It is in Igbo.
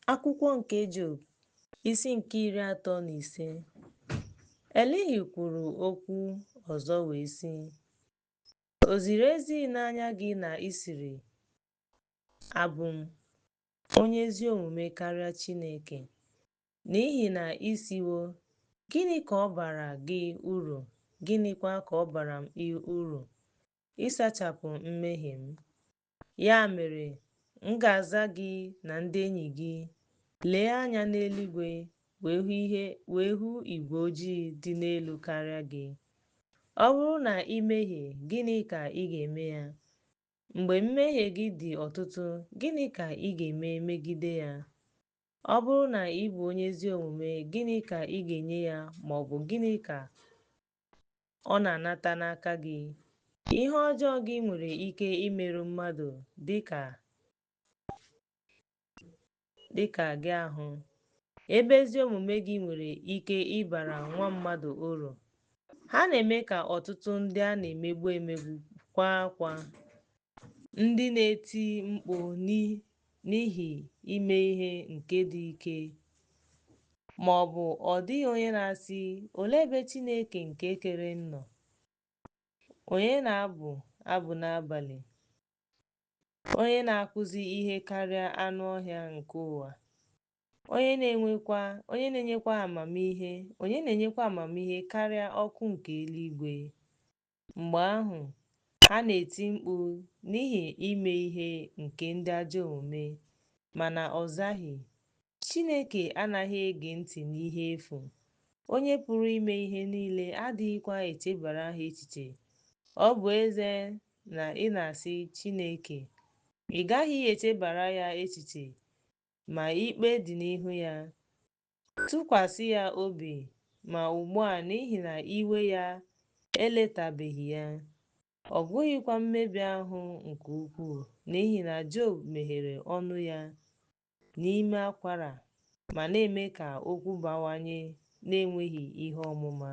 Akwụkwọ nke Job, isi nke 35. Elihu kwuru okwu ọzọ wee sị, O ziri ezi n'anya gị na ị sịrị, Abụ m onye ezi omume karịa Chineke? N'ihi na ị sịwo, Gịnị ka ọ baara gị uru, gịnịkwa ka ọ baara m uru ịsachapụ mmehie m? Ya mere, m ga-aza gị na ndị enyi gị. Lee anya n'eluigwe, wee hụ igwe ojii dị n'elu karịa gị. Ọ bụrụ na i mehie, gịnị ka ị ga-eme ya? Mgbe mmehie gị dị ọtụtụ, gịnị ka ị ga-eme megide ya? Ọ bụrụ na ị bụ onye ezi omume, gịnị ka ị ga-enye ya ma ọ bụ gịnị ka ọ na-anata n'aka gị? Ihe ọjọọ gị nwere ike imerụ mmadụ dị ka gị ahụ, ebe ezi omume gị nwere ike ịbara nwa mmadụ uru. Ha na-eme ka ọtụtụ ndị a na-emegbu emegbu kwaa akwa, ndị na-eti mkpu n'ihi ime ihe nke dị ike. Ma ọ bụ ọ dịghị onye na-asị, Olee ebe Chineke nke kere m nọ? Onye na-abụ abụ n'abalị, onye na-akụzi ihe karịa anụ ọhịa nke ụwa, onye na-enyekwa amamihe karịa ọkụ nke eluigwe. Mgbe ahụ, ha na-eti mkpu n'ihi ime ihe nke ndị ajọ omume, mana ọ zaghị. Chineke anaghị ege ntị n'ihe efu, Onye pụrụ ime ihe niile adịghịkwa echebara ha echiche. Ọ bụ ezie na ị na-asị Chineke, ị gaghị echebara ya echiche, ma ikpe dị n'ihu ya. Tụkwasị ya obi, ma ugbu a n'ihi na iwe ya eletabeghị ya, ọ gụghịkwa mmebi ahụ nke ukwuu, n'ihi na Job meghere ọnụ ya n'ime akwara ma na-eme ka okwu bawanye na-enweghị ihe ọmụma.